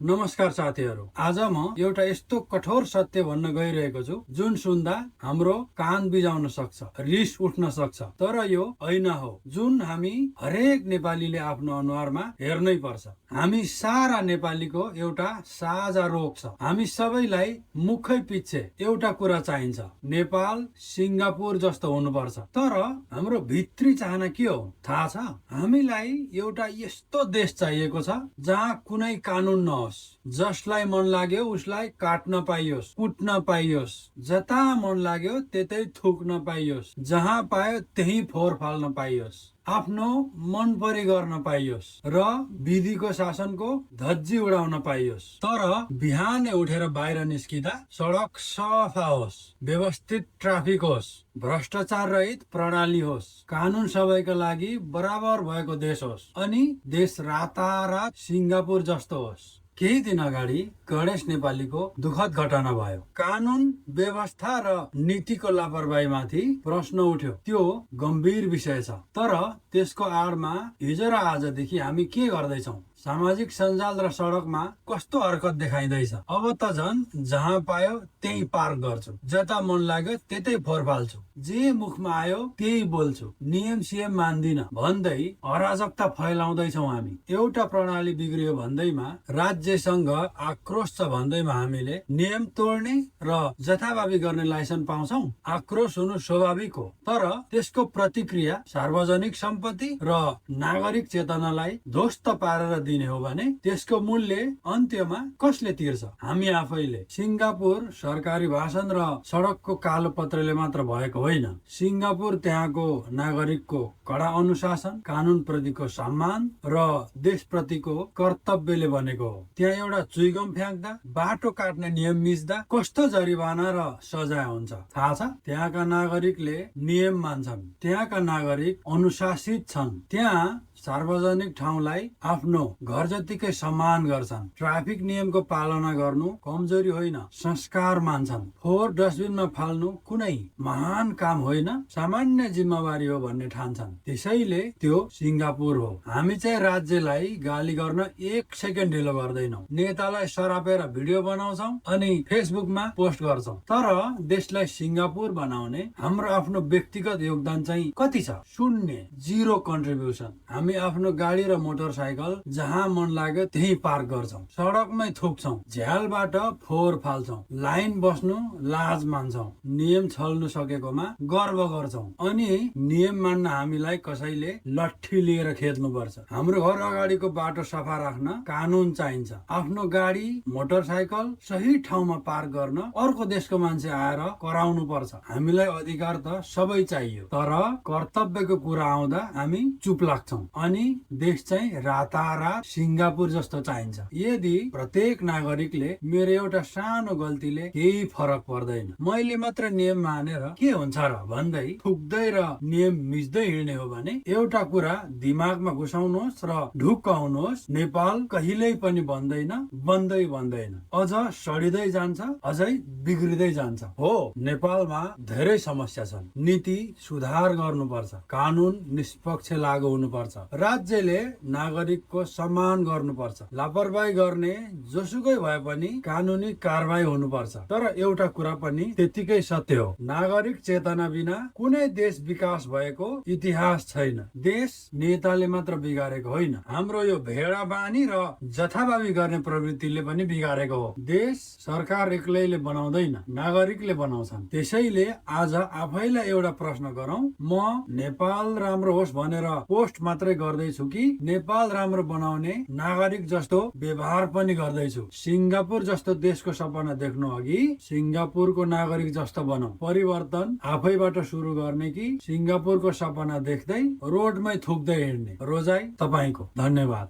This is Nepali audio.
नमस्कार साथीहरू, आज म एउटा यस्तो कठोर सत्य भन्न गइरहेको छु जुन सुन्दा हाम्रो कान बिजाउन सक्छ, रिस उठ्न सक्छ, तर यो ऐना हो जुन हामी हरेक नेपालीले आफ्नो अनुहारमा हेर्नै पर्छ। हामी सारा नेपालीको एउटा साझा रोग छ। हामी सबैलाई मुखै पिच्छे एउटा कुरा चाहिन्छ, नेपाल सिङ्गापुर जस्तो हुनुपर्छ। तर हाम्रो भित्री चाहना के हो थाहा छ? हामीलाई एउटा यस्तो देश चाहिएको छ जहाँ कुनै कानुन नहोस्, जसलाई मन लाग्यो उसलाई काट्न पाइयोस्, कुट्न पाइयोस्, जता मन लाग्यो त्यतै थुक्न पाइयोस्, जहाँ पायो त्यही फोहोर फाल्न पाइयोस्, आफ्नो मन परी गर्न पाइयोस् र विधिको शासनको धज्जी उडाउन पाइयोस्। तर बिहानै उठेर बाहिर निस्किँदा सडक सफा होस्, व्यवस्थित ट्राफिक होस्, भ्रष्टाचार रहित प्रणाली होस्, कानुन सबैका लागि बराबर भएको देश होस्, अनि देश रातारात सिङ्गापुर जस्तो होस्। केही दिन अगाडि गणेश नेपालीको दुखद घटना भयो। कानुन व्यवस्था र नीतिको लापरवाहीमाथि प्रश्न उठ्यो। त्यो गम्भीर विषय छ, तर त्यसको आडमा हिजो र आजदेखि हामी के गर्दैछौँ? सामाजिक सञ्जाल र सडकमा कस्तो हरकत देखाइँदैछ? अब त झन् जहाँ पायो त्यही पार्क गर्छु, जता मन लाग्यो त्यतै फोहोर फाल्छु, जे मुखमा आयो त्यही बोल्छु, नियम सियम मान्दिन भन्दै अराजकता फैलाउँदैछौँ हामी। एउटा प्रणाली बिग्रियो भन्दैमा, राज्यसँग आक्रोश छ भन्दैमा हामीले नियम तोड्ने र जथाभावी गर्ने लाइसेन्स पाउँछौँ। आक्रोश हुनु स्वाभाविक हो, तर त्यसको प्रतिक्रिया सार्वजनिक सम्पत्ति र नागरिक चेतनालाई ध्वस्त पारेर दिने हो भने त्यसको मूल्य अन्त्यमा कसले तिर्छ? हामी आफैले। सिङ्गापुर सरकारी भाषण र सडकको कालो पत्रले मात्र भएको होइन। सिङ्गापुर त्यहाँको नागरिकको कडा अनुशासन, कानुन प्रतिको सम्मान र देशप्रतिको कर्तव्यले बनेको हो। त्यहाँ एउटा चुइगम फ्याँक्दा, बाटो काट्ने नियम मिच्दा कस्तो जरिवाना र सजाय हुन्छ थाहा छ? त्यहाँका नागरिकले नियम मान्छन्, त्यहाँका नागरिक अनुशासित छन्, त्यहाँ सार्वजनिक ठाउँलाई आफ्नो घर जतिकै सम्मान गर्छन्, ट्राफिक नियमको पालना गर्नु कमजोरी होइन, संस्कार मान्छन्, फोहोर डस्टबिनमा फाल्नु कुनै महान काम होइन, सामान्य जिम्मेवारी हो भन्ने ठान्छन्। त्यसैले त्यो सिङ्गापुर हो। हामी चाहिँ राज्यलाई गाली गर्न एक सेकेन्ड ढिलो गर्दैनौँ। नेतालाई सरापेर भिडियो बनाउँछौँ अनि फेसबुकमा पोस्ट गर्छौँ, तर देशलाई सिङ्गापुर बनाउने हाम्रो आफ्नो व्यक्तिगत योगदान चाहिँ कति छ? शून्य, जिरो कन्ट्रिब्युसन। हामी आफ्नो गाडी र मोटरसाइकल जहाँ मन लाग्यो त्यही पार्क गर्छौँ, सडकमै थुक्छौँ, झ्यालबाट फोहोर फाल्छौँ, लाइन बस्नु लाज मान्छौँ, नियम छल्नु सकेकोमा गर्व गर्छौँ, अनि नियम मान्न हामीलाई कसैले लट्ठी लिएर खेद्नुपर्छ। हाम्रो घर अगाडिको बाटो सफा राख्न कानुन चाहिन्छ। आफ्नो गाडी मोटरसाइकल सही ठाउँमा पार्क गर्न अर्को देशको मान्छे आएर कराउनु पर्छ। हामीलाई अधिकार त सबै चाहियो, तर कर्तव्यको कुरा आउँदा हामी चुप लाग्छौँ अनि देश चाहिँ रातारात सिङ्गापुर जस्तो चाहिन्छ। यदि प्रत्येक नागरिकले मेरो एउटा सानो गल्तीले केही फरक पर्दैन, मैले मात्र नियम मानेर के हुन्छ र भन्दै थुक्दै र नियम मिच्दै हिँड्ने हो भने एउटा कुरा दिमागमा घुसाउनुहोस् र ढुक्क हुनुहोस्, नेपाल कहिल्यै पनि बन्दैन, अझ सडिँदै जान्छ, अझै बिग्रिँदै जान्छ। हो, नेपालमा धेरै समस्या छन्, नीति सुधार गर्नुपर्छ, कानुन निष्पक्ष लागू हुनुपर्छ, राज्यले नागरिकको सम्मान गर्नुपर्छ, लापरवाही गर्ने जोसुकै भए पनि कानुनी कारबाही हुनुपर्छ। तर एउटा कुरा पनि त्यतिकै सत्य हो, नागरिक चेतना बिना कुनै देश विकास भएको इतिहास छैन। देश नेताले मात्र बिगारेको होइन, हाम्रो यो भेडा बानी र जथाभावी गर्ने प्रवृत्तिले पनि बिगारेको हो। देश सरकार एक्लैले बनाउँदैन, नागरिकले बनाउँछन्। त्यसैले आज आफैलाई एउटा प्रश्न गरौँ, म नेपाल राम्रो होस् भनेर पोस्ट मात्रै गर्दैछु कि नेपाल राम्रो बनाउने नागरिक जस्तो व्यवहार पनि गर्दैछु? सिङ्गापुर जस्तो देशको सपना देख्नु अघि सिङ्गापुरको नागरिक जस्तो बनाऊ। परिवर्तन आफैबाट सुरु गर्ने कि सिङ्गापुरको सपना देख्दै रोडमै थुक्दै हिँड्ने? रोजाइ तपाईको। धन्यवाद।